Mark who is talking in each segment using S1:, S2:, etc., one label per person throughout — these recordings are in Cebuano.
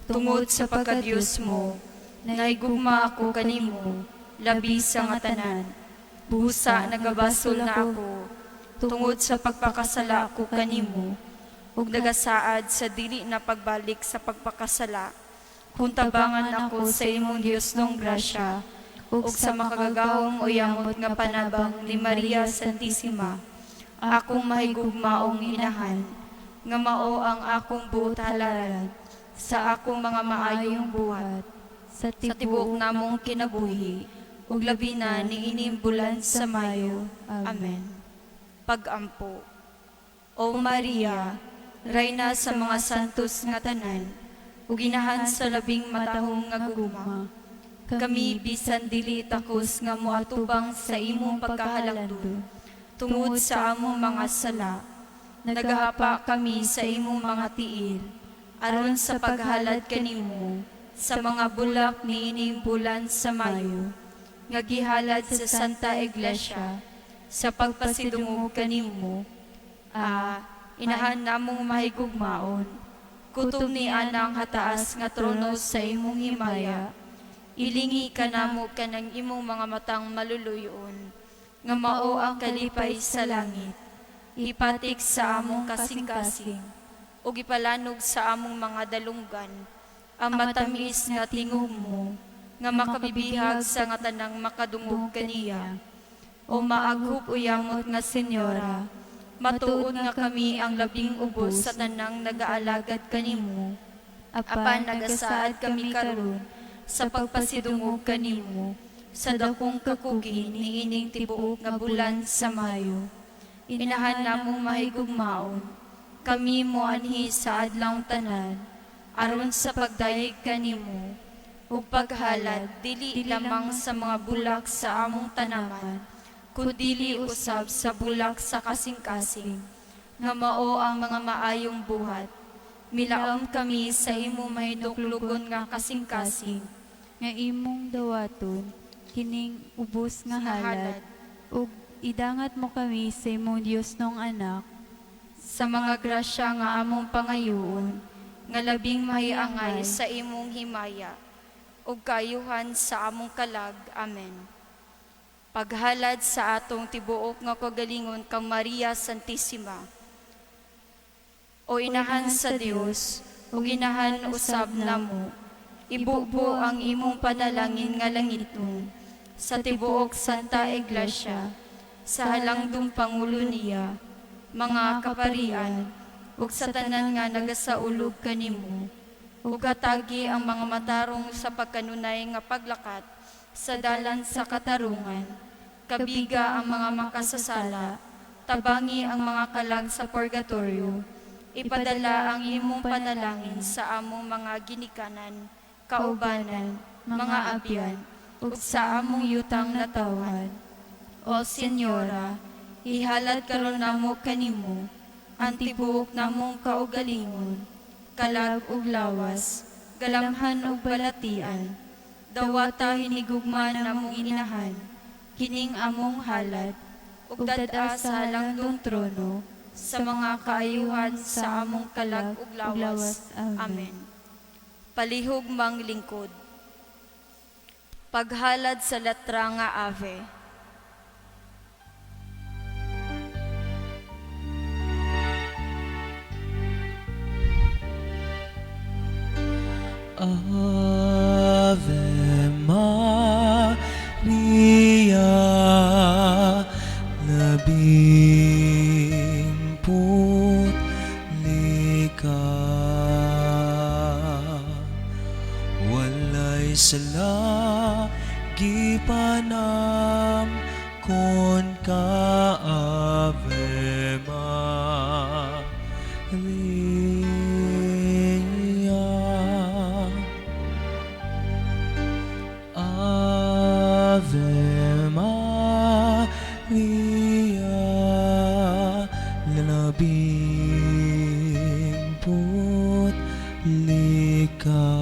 S1: Tungod sa pagka-Dios mo, nahigugma ako kanimo, labi sa nga tanan. Busa nagabasol na ako, tungod sa pagpakasala ko kanimo, ug nagasaad sa dili na pagbalik sa pagpakasala. Kung tabangan ako sa imong Diosnong grasya, ug sa makagagahom uyamot nga panabang ni Maria Santissima, akong mahigugmaong inahan, nga mao ang akong buot halaran sa akong mga maayong buhat
S2: sa
S1: sa tibuok namong kinabuhi ug labi na niining bulan sa Mayo. Amen. Pag-ampo. O Maria, rayna sa mga santos nga tanan, ug inahan sa labing matahom nga gugma, kami bisan dili takos nga moatubang sa imong pagkahalangdon tungod sa among mga sala, nagahapa kami sa imong mga tiil aron sa paghalad kanimo sa mga bulak niining bulan sa Mayo nga gihalad sa Santa Iglesia sa pagpasidungog kanimo, inahan namong mahigugmaon, kutob ni anang hataas nga trono sa imong himaya, ilingi kanamo kanang imong mga matang maluluyon nga mao ang kalipay sa langit, ipatik sa among kasing-kasing ug ipalanog sa among mga dalunggan ang matamis nga tingog mo nga makabibihag sa nga tanang makadungog kaniya. O maaghop uyamot nga Senyora, matuod nga kami ang labing ubos sa tanang nagaalagad kanimo, apan nagasaad kami karon sa pagpasidungog kanimo sa dakong kakugi niining tibuok nga bulan sa Mayo. Inahan namong mahigugmaon, kami moanhi sa adlaw tanan aron sa pagdayeg kanimo ug paghalad dili lamang sa mga bulak sa among tanaman, kundili usab sa bulak sa kasing-kasing nga mao ang mga maayong buhat. Milaom kami sa imong mahiduklugon nga kasing-kasing
S2: nga imong dawaton kining ubos nga
S1: nga
S2: halad
S1: halad
S2: ug idangat mo kami sa imong Diosnong anak
S1: sa mga grasya nga among pangayoon nga labing mahiangay sa imong himaya ug kaayuhan sa among kalag. Amen. Paghalad sa atong tibuok nga kagalingon kang Maria Santissima. O inahan sa Dios ug inahan usab namo, ibubo ang imong panalangin nga langitnon sa tibuok Santa Iglesia, sa halangdong pangulo niya, mga kaparian, ug sa tanan nga nagasaulog kanimo, ug hatagi ang mga matarong sa pagkanunay nga paglakat sa dalan sa katarungan. Kabiga ang mga makasasala, tabangi ang mga kalag sa purgatorio, ipadala ang imong panalangin sa among mga ginikanan, kaubanan, mga abyan, ug sa among yutang natawhan. O Senyora, ihalad karon namo kanimo ang tibuok namong kaugalingon, kalag ug lawas, galamhan ug balatian. Dawata hinigugma namong inahan kining among halad, ug dad-a sa halangdong trono sa mga kaayuhan sa among kalag ug lawas. Amen. Palihog manglingkod. Paghalad sa letra nga Ave.
S3: Ave Maria, labing putli ka, walay sala, gipanamkon ka, Ave Maria. Ave Maria, labing putli ka,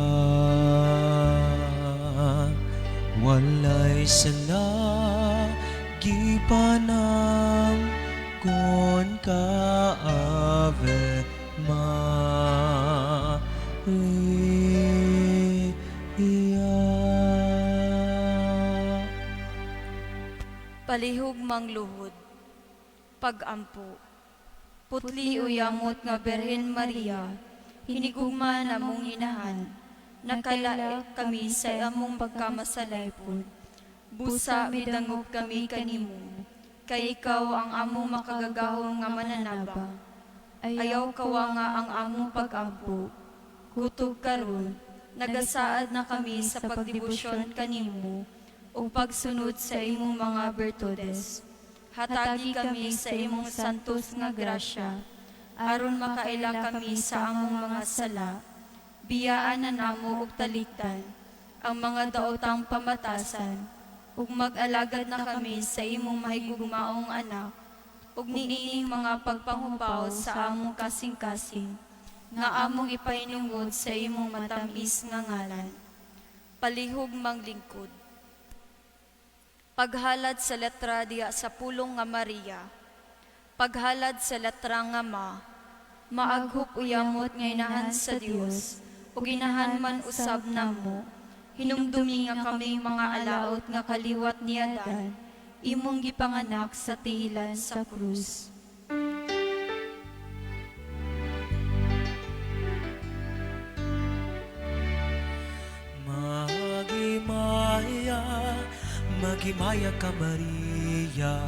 S3: walay sala, gipanamkon ka, Ave Maria.
S1: Palihog mangluhod. Pag-ampo. Putli uyamot nga Birhen Maria, hinigugma namong inahan, nakalae kami sa among pagkamasalaypon. Busa midangop kami kanimo, kay ikaw ang among makagagahom nga mananabang. Ayaw kawanga ang among pag-ampo. Kutob karon, nagasaad na kami sa pagdebosyon kanimo ug pagsunod sa imong mga bertudes. Hatagi kami sa imong santos nga grasya, aron makaila kami sa among mga sala. Biyaan na namo og talikdan ang mga daotang pamatasan, ug mag-alagad na kami sa imong mahigugmaong anak, ug niining mga pagpanghupaw sa among kasing-kasing, nga among ipahinungod sa imong matamis nga ngalan. Palihog manglingkod. Paghalad sa letra diha sa pulong nga Maria. Paghalad sa letra nga Ma. Maaghop uyamot nga inahan sa Dios, ug inahan man usab namo. Hinumdumi nga kaming mga alaot nga kaliwat ni Adan, imong gipanganak sa tiilan sa krus.
S3: Maghimaya, maghimaya ka Maria,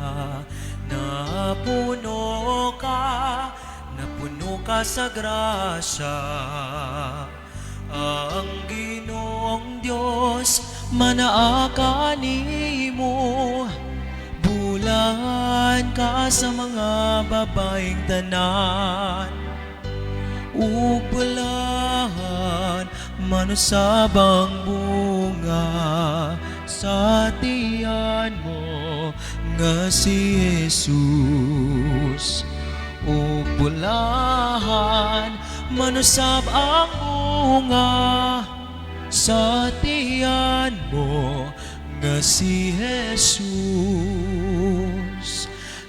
S3: napuno ka sa grasya. Ang Ginoong Dios manaa kanimo, bulan ka sa mga babaeng tanan. Ug bulahan manusabang bunga sa tiyan mo nga si Jesus. Ug bulahan manusab ang bunga sa tiyan mo nga si Jesus.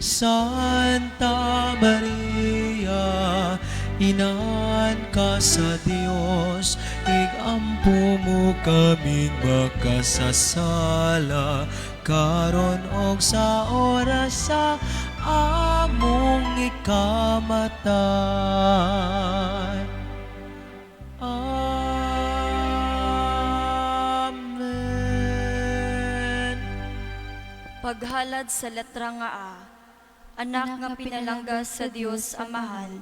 S3: Santa Maria, inahan ka sa Dios, igampo mo kaming makasasala, karon og sa oras sa among ikamatay. Amen.
S1: Paghalad sa letra nga A, anak nga pinalangga sa Dios Amahan,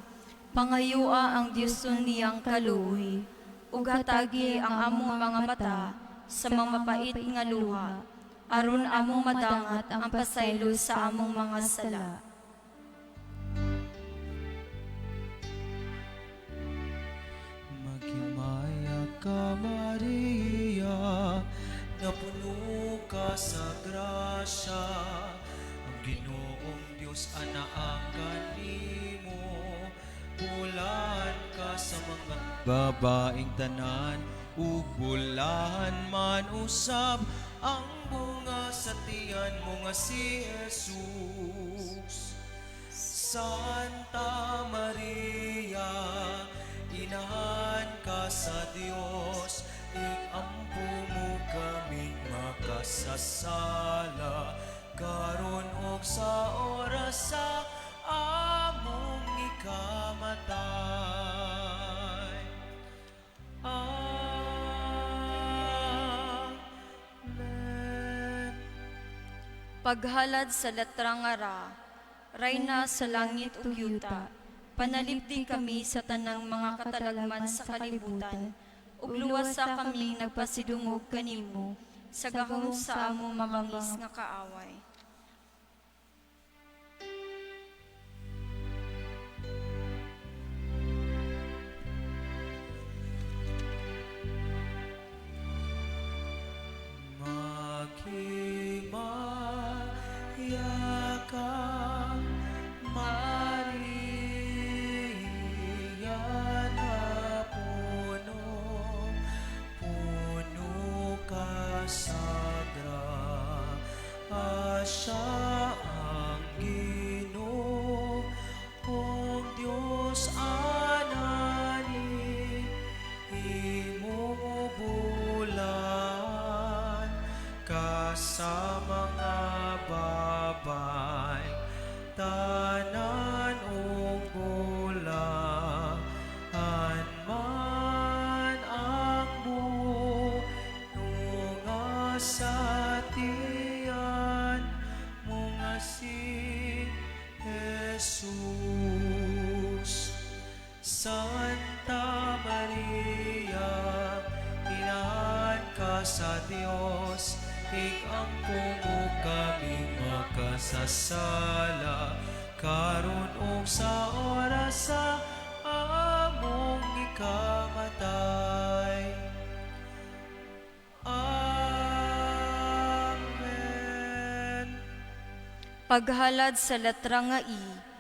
S1: pangayua ang Dios niyang kaluoy, ug hatagi ang among mga mata sa mga mapait nga luha, aron among madangat ang pasaylo sa among mga sala.
S3: Maghimaya ka, Maria, napuno ka sa grasya. Ang Ginoong Diyos anaa kanimo, bulan ka sa mga babaeng tanan, ug bulahan man usab ang bunga sa tiyan mo nga si Jesus. Santa Maria, inahan ka sa Dios, iampo mo kaming makasasala, karon og sa oras sa among ikamatay. Amen.
S1: Paghalad sa letra nga Ra, Rayna sa langit ug yuta, panalipdi kami sa tanang mga katalagman sa kalibutan, ug luwasa kaming nagpasidungog kanimo sa gahom sa among mabangis nga kaaway.
S3: Maghimaya ka, Maria, napuno, puno ka sa grasya. Ang Ginoong Diyos anani sa tiyan mo nga si Jesus. Santa Maria, Inahan ka sa Dios, ig-ampo mo kaming makasasala, karon ug sa oras sa among ikamatay. Amen.
S1: Paghalad sa letra nga I,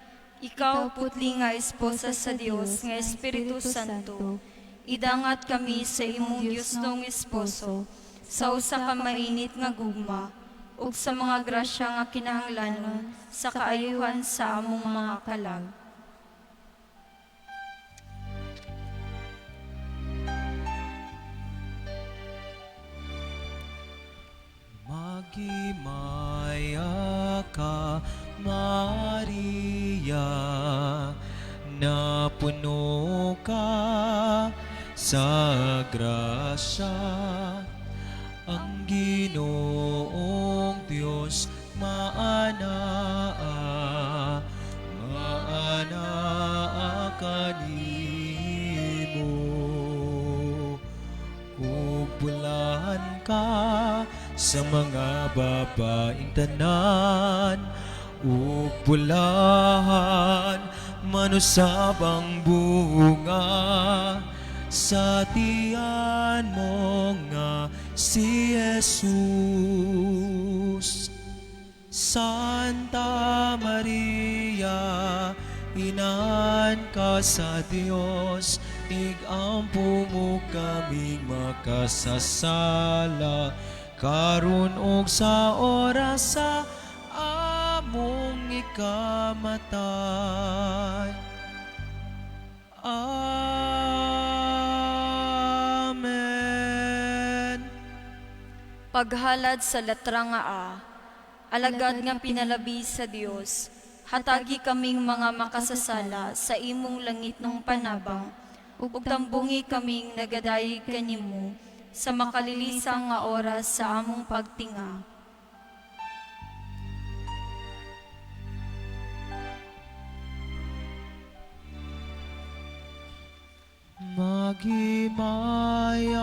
S1: ikaw putli nga esposa sa Dios nga Espiritu Santo, idangat kami sa imong Diosnong esposo, sa usa ka mainit nga gugma, ug sa mga grasya nga kinahanglanon sa kaayuhan sa among mga kalag.
S3: Maghimaya ka, Maria, napuno ka sa grasya. Ang Ginoong Diyos maanaa, maanaa kanimo. Ug bulahan ka sa mga babaeng tanan, ug bulahan manusab ang bunga sa tiyan mo nga si Jesus. Santa Maria, Inahan ka sa Dios, ig-ampo mo kaming makasasala, karon ug sa oras sa among ikamatay. Amen.
S1: Paghalad sa letra nga A, alagad nga pinalabi sa Dios, hatagi kaming mga makasasala sa imong langitnong panabang, ug tambungi kaming nagadayeg kanimo sa makalilisang nga oras sa among pagtinga.
S3: Maghimaya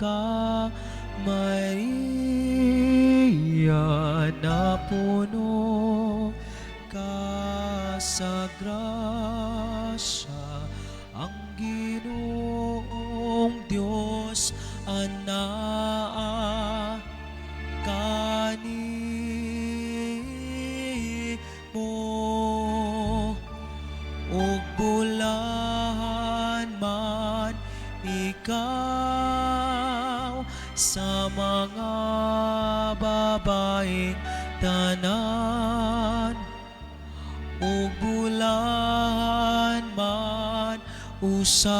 S3: ka, Maria, napuno ka sa grasya. Ang Ginoong Diyos anaa kanimo, ug bulahan man ikaw sa mga babaeng tanan, ug bulahan man usab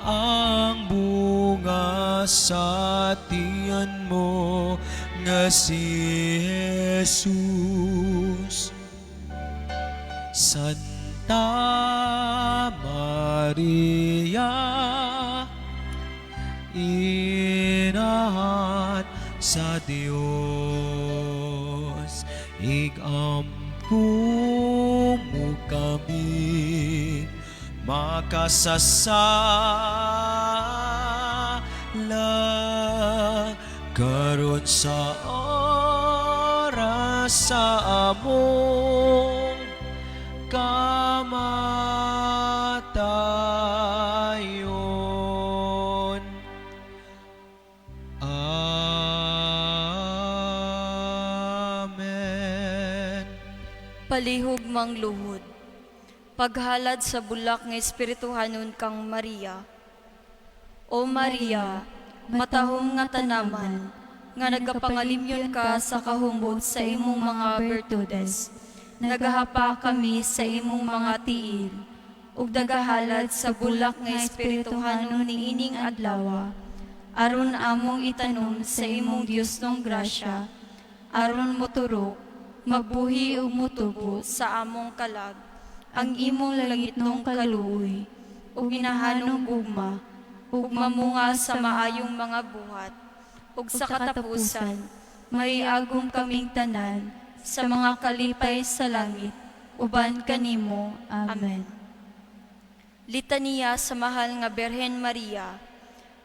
S3: ang bunga sa tiyan mo nga si Jesus. Santa Maria, Inahan sa Dios, ig-ampo mo kami makasasala, karon sa oras sa among kamatayon. Amen.
S1: Palihog mang luhod. Paghalad sa bulak nga espirituhanon kang Maria. O Maria, matahom nga tanaman, nga nagapangalimyon ka sa kahumbot sa imong mga bertudes. Nagahapa kami sa imong mga tiil, ug nagahalad sa bulak nga espirituhanon niining adlaw, aron among itanom sa imong Diosnong grasya, aron moturok, mabuhi ug motubo sa among kalag, ang imong langitnong kaluoy, ug ginahanong gugma, ug mamunga sa maayong mga buhat. Ug sa katapusan, maiagom kaming tanan sa mga kalipay sa langit, uban kanimo. Amen. Litanya sa Mahal nga Birhen Maria.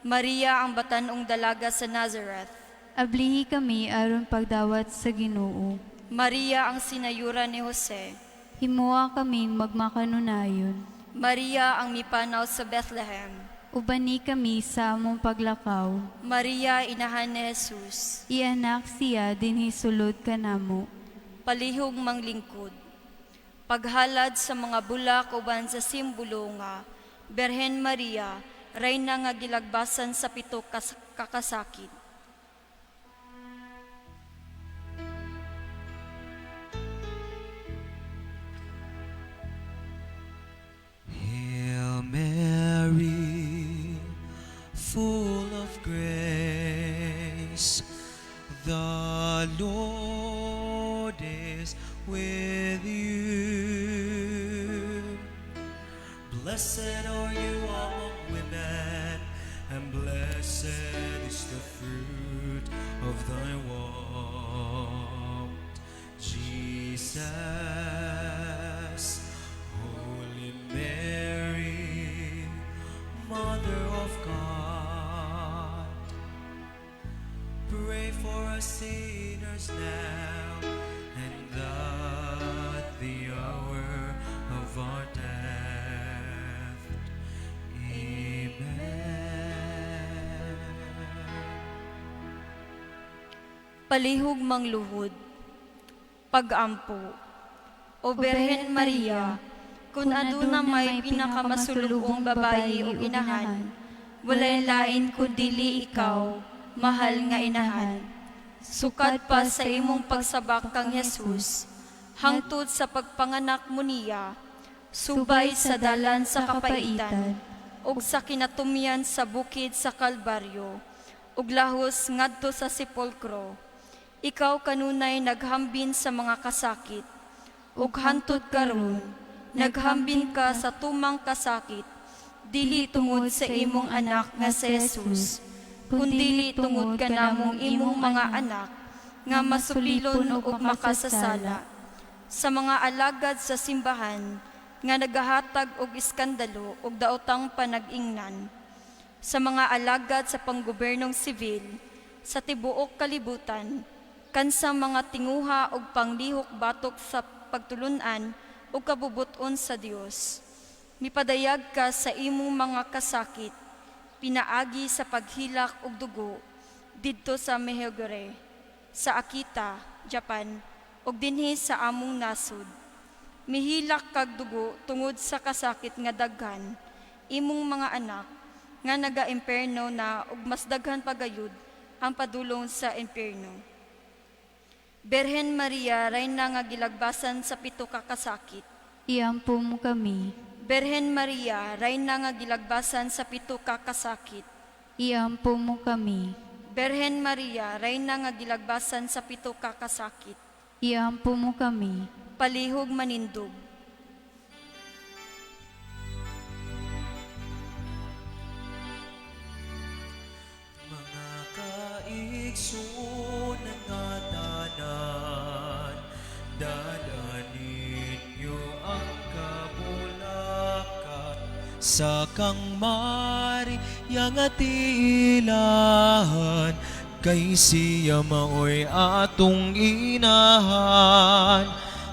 S1: Maria ang batan-ong dalaga sa Nazareth.
S2: Ablihi kami aron pagdawat sa Ginoo.
S1: Maria ang sinayuran ni Jose.
S2: Himoa kaming magmakanunayon.
S1: Maria ang mipanaw sa Bethlehem.
S2: Ubani kami sa among paglakaw.
S1: Maria inahan ni Jesus.
S2: Ianak siya dinhi sulod kanamo.
S1: Palihog manglingkod. Paghalad sa mga bulak uban sa simbolo nga Birhen Maria, reyna nga gilagbasan sa pito kakasakit.
S3: Hail Mary, full of grace, the Lord is with you. Blessed are you among women, and blessed is the fruit of thy womb, Jesus. Holy Mary, Mother of God, pray for us sinners now and at the hour of our death. Amen.
S1: Palihog mangluhod. Pagampo. O Birhen Maria, kung aduna may pinakamasulubong babayi o inahan, walay lain kundili ikaw, mahal nga inahan. Sukad pa sa imong pagsabak kang Jesus, hangtod sa pagpanganak mo niya, subay sa dalan sa kapaitan, ug sa kinatumyan sa bukid sa Kalbaryo, ug lahos ngadto sa sepulkro. Ikaw kanunay naghambin sa mga kasakit, ug hantod karon naghambin ka sa tumang kasakit, dili tungod sa imong anak nga si Jesus, kundili tungod kanamong imong mga anak nga masupilon ug makasasala. Sa mga alagad sa simbahan nga nagahatag og iskandalo ug daotang panag-ingnan, sa mga alagad sa panggobernong sibil sa tibuok kalibutan, kansa mga tinguha og panglihok batok sa pagtulunan ug kabubut-on sa Dios. Mipadayag ka sa imong mga kasakit, pinaagi sa paghilak og dugo didto sa Medjugorje, sa Akita, Japan, ug dinhi sa among nasod. Mihilak kag dugo tungod sa kasakit nga daghan imong mga anak nga naga-impierno na ug mas daghan pa gayud ang padulong sa impierno. Birhen Maria, reyna nga gilagbasan sa pito ka kasakit.
S2: Iampo mo kami.
S1: Birhen Maria, reyna nga gilagbasan sa pito ka kasakit.
S2: Iampo mo kami.
S1: Birhen Maria, reyna nga gilagbasan sa pito ka kasakit.
S2: Iampo mo kami.
S1: Palihog manindog.
S3: Mga kaigsoon nga tanan, dadanin niyo ang kabulakan sa kang Maria nga tiilahan, kay siya maoy atong inahan.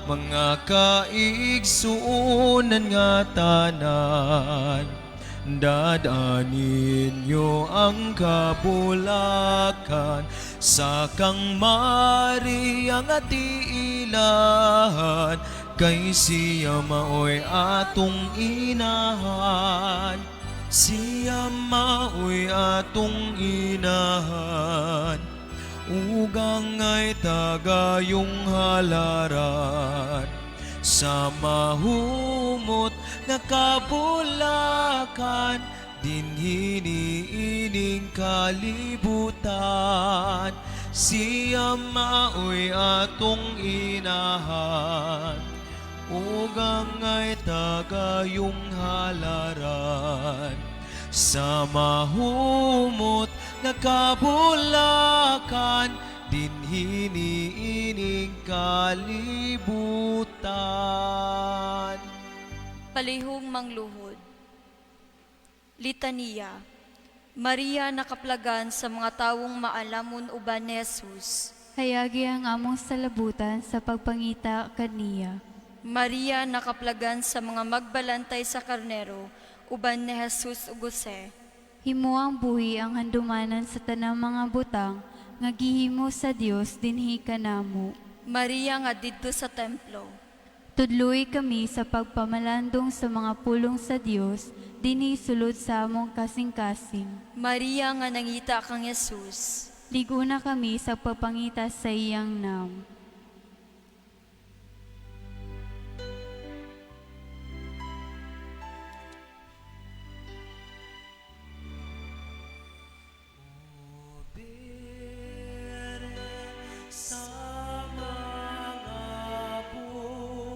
S3: Mga kaigsuonan nga tanan, dadanin niyo ang kabulakan sa kang Maria nga tiilahan, kay siya maoy atong inahan. Siya maoy atong inahan, ugang ay tagayong halaran sa mahumot nga kabulakan, dinhi niining kalibutan. Siya maoy atong inahan, ugang ay tagayong halaran sa mahumot nga kabulakan dinhi niining kalibutan.
S1: Palihog mangluhod. Litaniya. Maria, nakaplagan sa mga tawong maalamon uban ni Jesus.
S2: Hayagi ang among salabutan sa pagpangita kaniya.
S1: Maria, nakaplagan sa mga magbalantay sa karnero uban ni Jesus ug Jose.
S2: Himo ang buhi ang handumanan sa tanang mga butang nga gihimo sa Dios dinhi kanamo.
S1: Maria nga didto sa templo.
S2: Tudloi kami sa pagpamalandong sa mga pulong sa Dios dinhi sulod sa among kasing-kasing.
S1: Maria nga nangita kang Jesus.
S2: Liguna kami sa pagpangita sa iyang nawong.
S3: Sa mga bulak,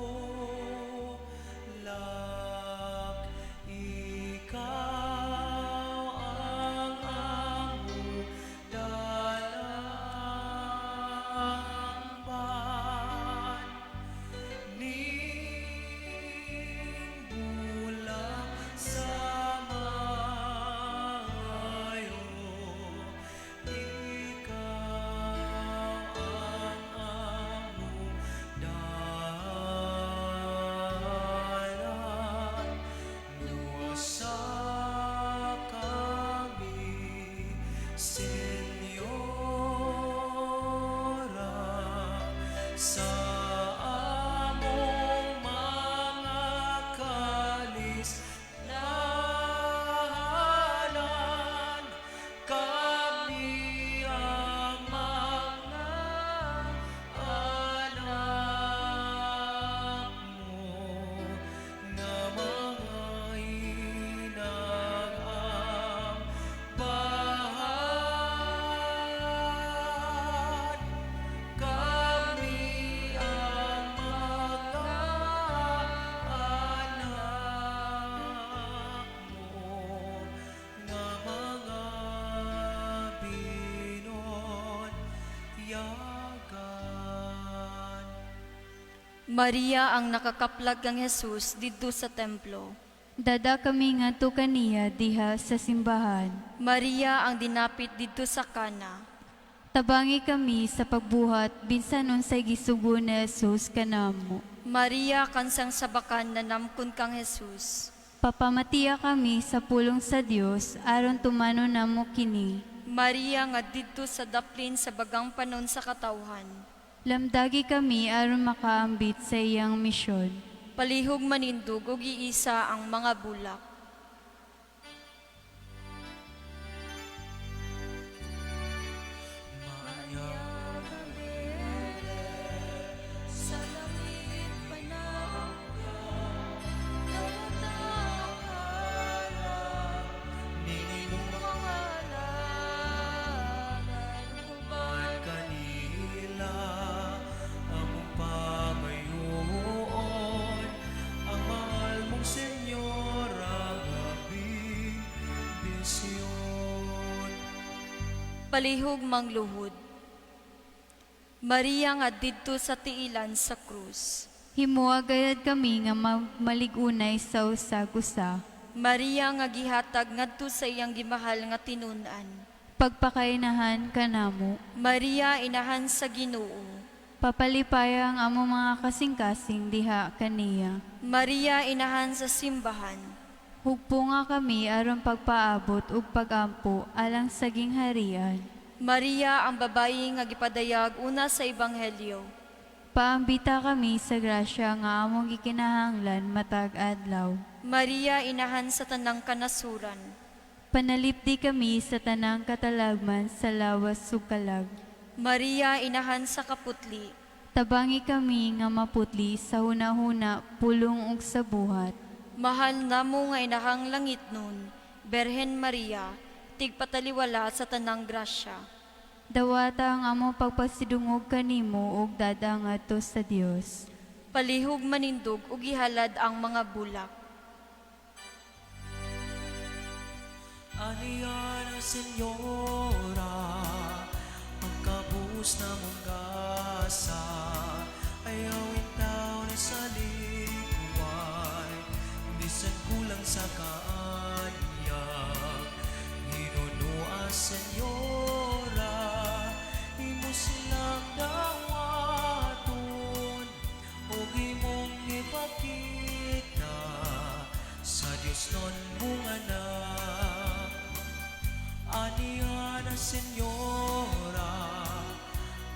S3: ikaw ang among dalampan. Ning bulak sa maayo, ikaw ang among dalan. Luwasa kami, Senyora, sa among mga kalisdanan. Kami ang mga anak mo nga mga inag-ambahan. Kami ang mga anak mo nga mga binunyagan.
S1: Maria ang nakakaplag kang Jesus didto sa templo.
S2: Dada kami ngadto kaniya diha sa simbahan.
S1: Maria ang dinapit didto sa Kana.
S2: Tabangi kami sa pagbuhat bisan unsay gisugo ni Jesus kanamo.
S1: Maria kansang sabakan nanamkon kang Jesus.
S2: Papamatiya kami sa pulong sa Dios aron tumanon namo kini.
S1: Maria nga didto sa daplin sa bagang panon sa katawhan.
S2: Lamdagi kami aron makaambit sa iyang misyon.
S1: Palihog manindog ug iisa ang mga bulak. Sa langit panangga,
S3: Ning
S1: mga alagad
S3: man kanila among pangayoon ang mahal mong Senyora nga bendisyon.
S1: Palihog mangluhod. Maria nga didto sa tiilan sa krus.
S2: Himoa gayad kami nga malig-unay sa usag-usa.
S1: Maria nga gihatag ngadto sa iyang gimahal nga tinun-an.
S2: Pagpakainahan kanamo.
S1: Maria inahan sa Ginoo.
S2: Papalipaya ang among mga kasing-kasing diha kaniya.
S1: Maria inahan sa simbahan.
S2: Hugpunga kami aron pagpaabot ug pagampo alang sa gingharian.
S1: Maria ang babayi nga gipadayag una sa ebanghelyo.
S2: Paambita kami sa grasya nga among gikinahanglan matag adlaw.
S1: Maria inahan sa tanang kanasuran.
S2: Panalipdi kami sa tanang katalagman sa lawas ug kalag.
S1: Maria inahan sa kaputli.
S2: Tabangi kami nga maputli sa hunahuna, pulong ug sa buhat.
S1: Mahal namo nga inahang langit nun, Berhen Maria, tigpataliwala sa tanang grasya.
S2: Dawata ang among pagpasidungog kanimo ug dada ngadto sa Dios.
S1: Palihog manindog ug ihalad ang mga bulak.
S3: Aniya na, Senyora, ang kabus na mong gasa. Ayaw intaw ni sa likuway, bisan kulang sa kaanyag. Hinunua, Senyora, imo silang dawaton ug imong ipakita sa Diyos non mong anak. Aniya na, Senyora,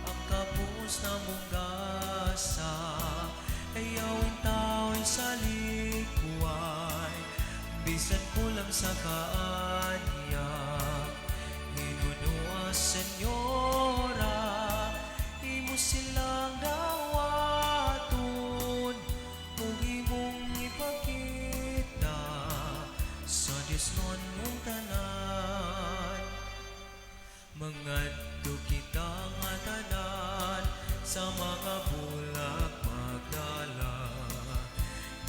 S3: ang kabus na mong gasa. Ayaw intawin sa likuway, bisan kulang sa kaanyag. Hinunua, Senyora, imo silang dawaton ug imong ipakita sa Diyos non mong tanan. Mangadto kita nga tanan sa mga bulak Magdala.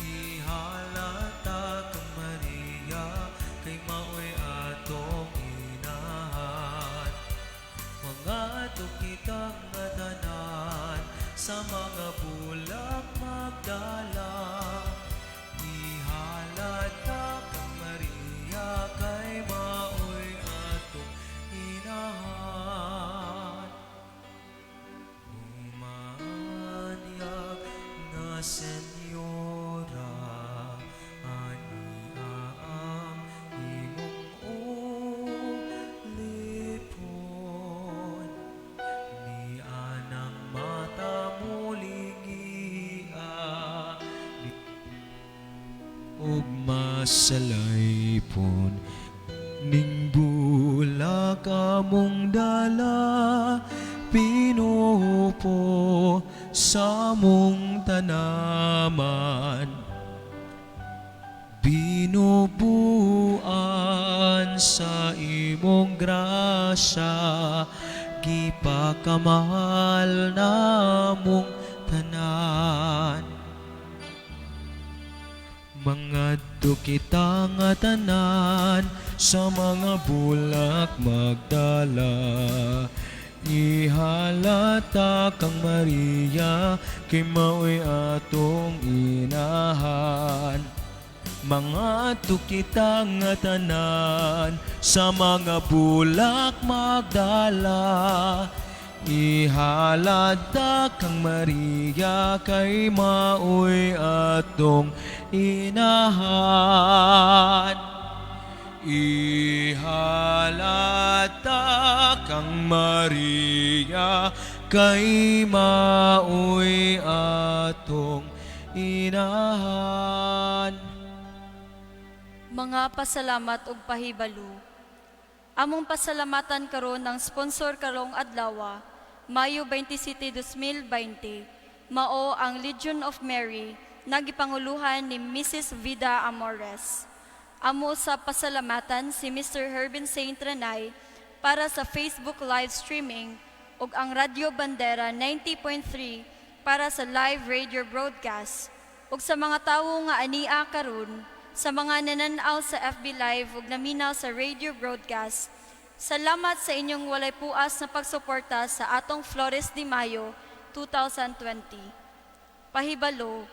S3: Ihalata kang Maria kay maoy atong inahan. Mangadto kita nga tanan sa mga bulak Magdala. Ihalata kang Maria kay maoy atong inahan. Umaanyag nga Senyora, ania ang imong ulipon. Ni anang mata mulingia ug masalaypon ning bulak among dala, pinupo sa among tanaman, binubuan sa imong grasya, gipakamahal namong tanan. Mangadto kita nga tanan sa mga bulak Magdala. Ihalata kang Maria kay maoy atong inahan. Mangadto kita nga tanan sa mga bulak Magdala. Ihalata kang Maria kay maoy atong inahan. Ihalata kang Maria kay maoy atong inahan.
S1: Mga pasalamat ug pahibalo. Among pasalamatan karon ng sponsor karong adlaw, Mayo 27, 2020, mao ang Legion of Mary na gipanguluhan ni Mrs. Vida Amores. Amo sa pasalamatan si Mr. Herbin Saint Ranay para sa Facebook live streaming ug ang Radyo Bandera 90.3 para sa live radio broadcast ug sa mga tawo nga ania karon, sa mga nananaw sa FB Live ug naminaw sa radio broadcast. Salamat sa inyong walay puas na pagsuporta sa atong Flores de Mayo 2020. Pahibalo,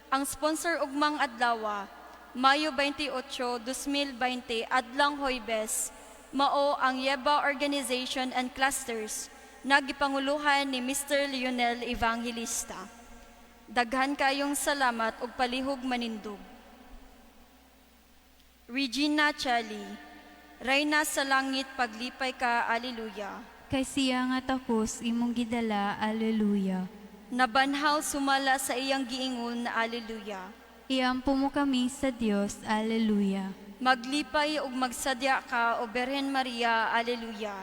S1: ang sponsor ugmang adlaw, Mayo 28, 2020, adlang Huybes, mao ang Yeba Organization and Clusters na gipanguluhan ni Mr. Lionel Evangelista. Daghan kayong salamat ug palihog manindog. Regina Coeli, Reyna sa langit, paglipay ka, Alleluia.
S2: Kay siya nga takos imong gidala, Alleluia.
S1: Nabanhaw sumala sa iyang giingon, Alleluia.
S2: Iampo mo kami sa Dios, Alleluia.
S1: Maglipay ug magsadya ka, O Birhen Maria, Alleluia.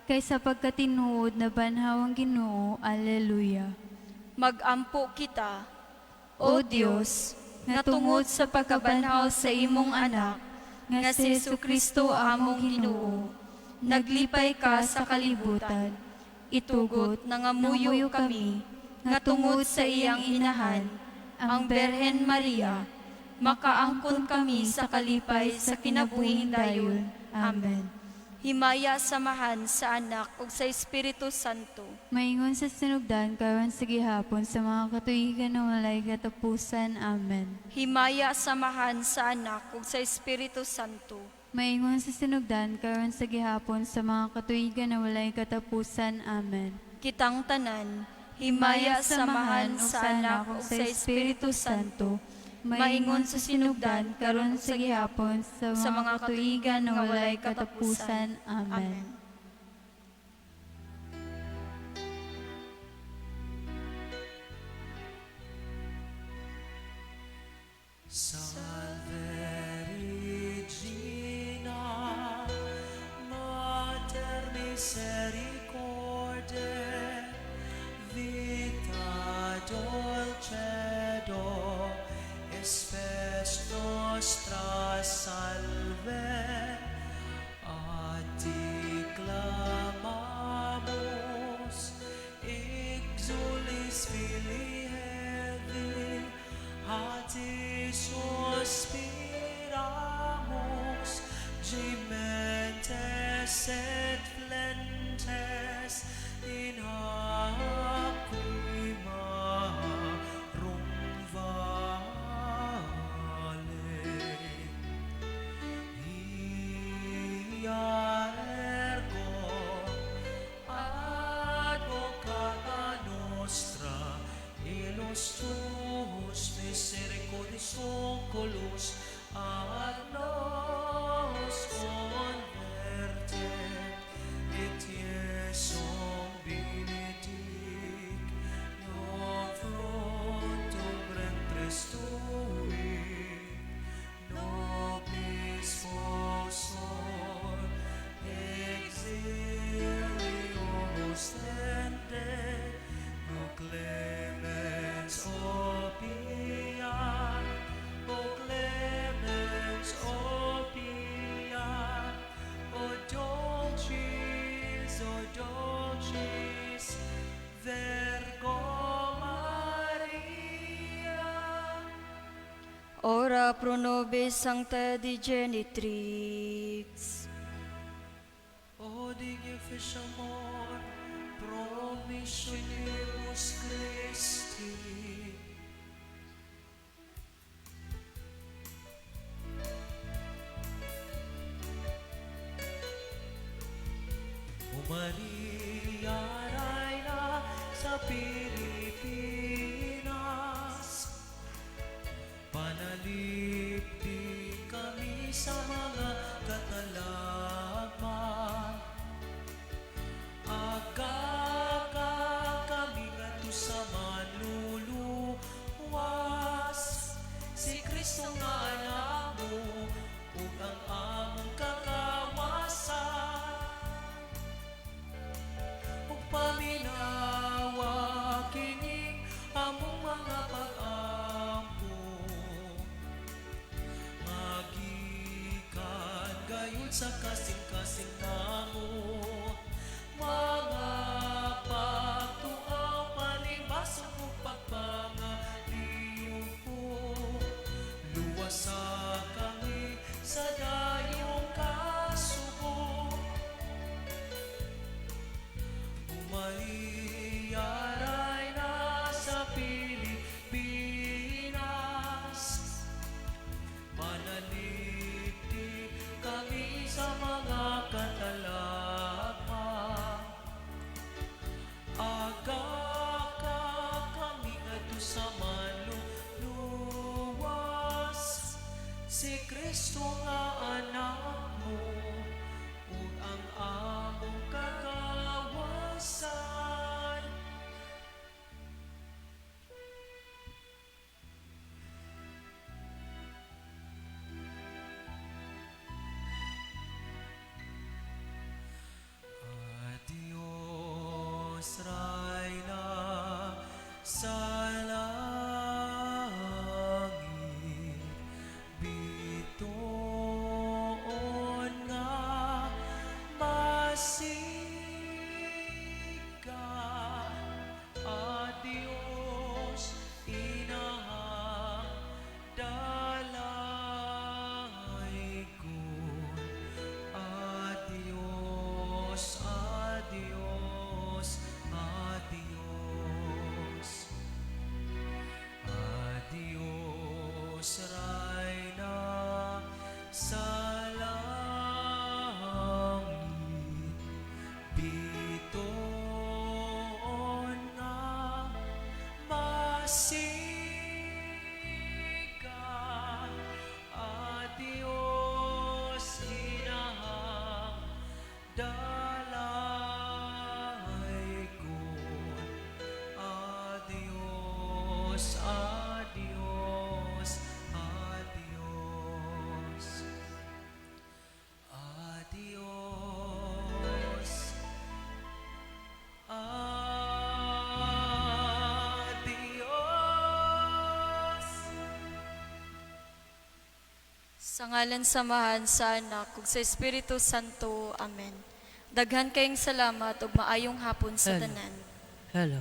S2: Kay sa pagkatinuod nabanhaw ang Ginoo, Alleluia.
S1: Magampo kita. O Dios, nga tungod sa pagkabanhaw sa imong anak, nga si Jesu Kristo among Ginoo, naglipay ka sa kalibutan. Itugot nangamuyo kami, nga tungod sa iyang inahan, ang Birhen Maria, makaangkon kami sa kalipay sa kinabuhing dayon.
S2: Amen.
S1: Himaya samahan sa Anak ug sa Espiritu Santo.
S2: Maingon sa sinugdan karon sa gihapon sa mga katuigan na walay katapusan. Amen.
S1: Himaya samahan sa Anak ug sa Espiritu Santo.
S2: Maingon sa sinugdan karon sa gihapon sa mga katuigan na walay katapusan. Amen.
S1: Kitang tanan, himaya samahan sa Anak ug sa Espiritu Santo.
S2: Maingon sa sinugdan karon sa gihapon sa mga katuigan na walay katapusan. Amen.
S3: Salve Regina, Mater misericordiae, vita dulcedo, spes nostra salve. A ti clamamus, exules filii Hevi, a ti suspiramus, gementes et flentes in lacrimarum vale. Ia ergo advocata nostra, illos tuos misericordis oculos ad nos converte, et Iesum benedic, nos fructum ventris tui, nobis post exilium ostende, o clemens o pia, O clemens, O pia, O dulcis, Virgo Maria.
S1: Ora pro nobis Sancta Dei Genitrix.
S3: O dignific amor, promissionibus Christi. O Maria, Reyna sa Pilipinas, panalipdi kami sa mga katalagman. Aga ka kami ngadto sa manluluwas, si Kristo nga anak mo, ug ang among kagawasan. Ug paminawa kining among mga pag-ampo, magikan gayud sa kasing-kasing namo, mga pagtuaw, palibasong ug pagpangaliyupo. Luwasa kami sa dayong kasubo. O Maria, Reyna sa Pilipinas, panalipdi kami sa mga katalagman. Aga ka kami ngadto sa manluluwas, si Kristo nga anak mo, ug ang among kagawasan. Adios, Reyna sa langit, bituon nga masika. Adios, inahang dalaygon.
S1: Sa ngalan sa Amahan, sa Anak, ug sa Espiritu Santo. Amen. Daghan kayong salamat ug maayong hapon sa
S4: Hello.
S1: tanan.
S4: Hello.